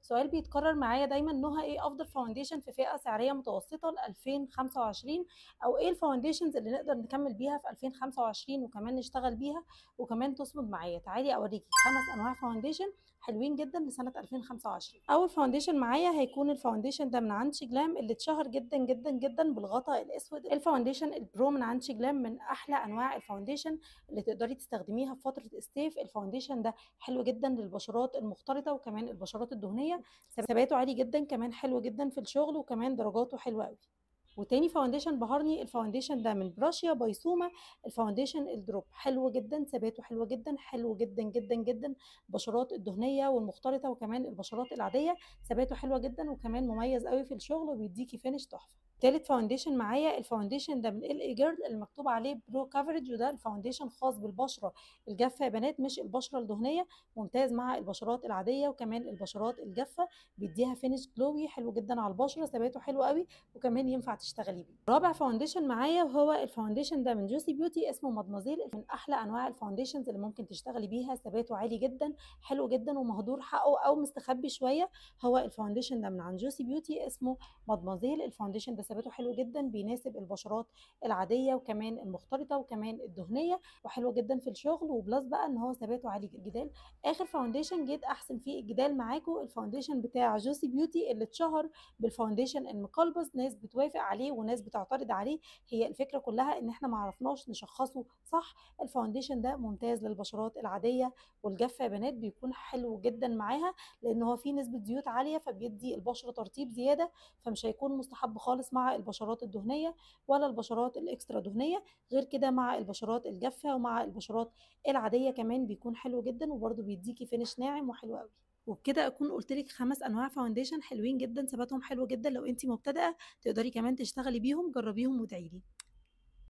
سؤال بيتكرر معايا دايما، نهى ايه افضل foundation في فئة سعريه متوسطه ل 2025، او ايه ال foundations اللي نقدر نكمل بيها في 2025 وكمان نشتغل بيها وكمان تصمد معايا؟ تعالي اوريكي 5 انواع foundation حلوين جدا لسنه 2025. اول foundation معايا هيكون ال foundation ده من عند SHEGLAM اللي اتشهر جدا جدا جدا بالغطاء الاسود. ال foundation ال pro من عند SHEGLAM من احلى انواع ال foundation اللي تقدري تستخدميها في فترة الصيف. ال foundation ده حلو جدا للبشرات المختلطة وكمان البشرات الدهنية، ثباته عالي جدا، كمان حلو جدا في الشغل وكمان درجاته حلوة قوي. وتاني foundation بهرني ال foundation ده من براشيا by سوما، ال foundation ال drop حلو جدا، ثباته حلو جدا، حلو جدا جدا جدا، البشرات الدهنية والمختلطه وكمان البشرات العادية، ثباته حلو جدا وكمان مميز قوي في الشغل وبيديكي finish تحفة. تالت foundation معايا ال foundation ده من LA Girl المكتوب عليه pro coverage، وده ال foundation خاص بالبشره الجافه يا بنات، مش البشرة الدهنية، ممتاز مع البشرات العادية وكمان البشرات الجافه، بيديها finish glowy حلو جدا على البشرة، ثباته حلو قوي وكمان ينفع تشتغلي بيه. رابع foundation معايا وهو ال foundation ده من Juicy Beauty اسمه مادمازيل، من احلى انواع ال foundations اللي ممكن تشتغلي بيها، ثباته عالي جدا، حلو جدا ومهدور حقه او مستخبي شوية. هو ال foundation ده من عند Juicy Beauty اسمه مادمازيل، ال foundation ده ثباته حلو جدا، بيناسب البشرات العادية وكمان المختلطة وكمان الدهنية، وحلو جدا في الشغل، و plus بقى ان هو ثباته عالي جدا. اخر foundation جيت احسن فيه الجدال معاكم ال foundation بتاع Juicy Beauty اللي اتشهر بال foundation المقلبز، ناس بتوافق عليه وناس بتعترض عليه، هي الفكرة كلها ان احنا ما عرفناش نشخصه صح. ال foundation ده ممتاز للبشرات العادية والجافه يا بنات، بيكون حلو جدا معاها لان هو فيه نسبه زيوت عالية فبيدي البشرة ترطيب زيادة، فمش هيكون مستحب خالص مع البشرات الدهنية ولا البشرات ال extra دهنية، غير كده مع البشرات الجافه ومع البشرات العادية كمان بيكون حلو جدا، وبرده بيديكي finish ناعم وحلو قوي. وبكده اكون قلت لك 5 انواع foundation حلوين جدا، ثباتهم حلو جدا، لو انت مبتدئة تقدري كمان تشتغلي بيهم، جربيهم وادعي لي.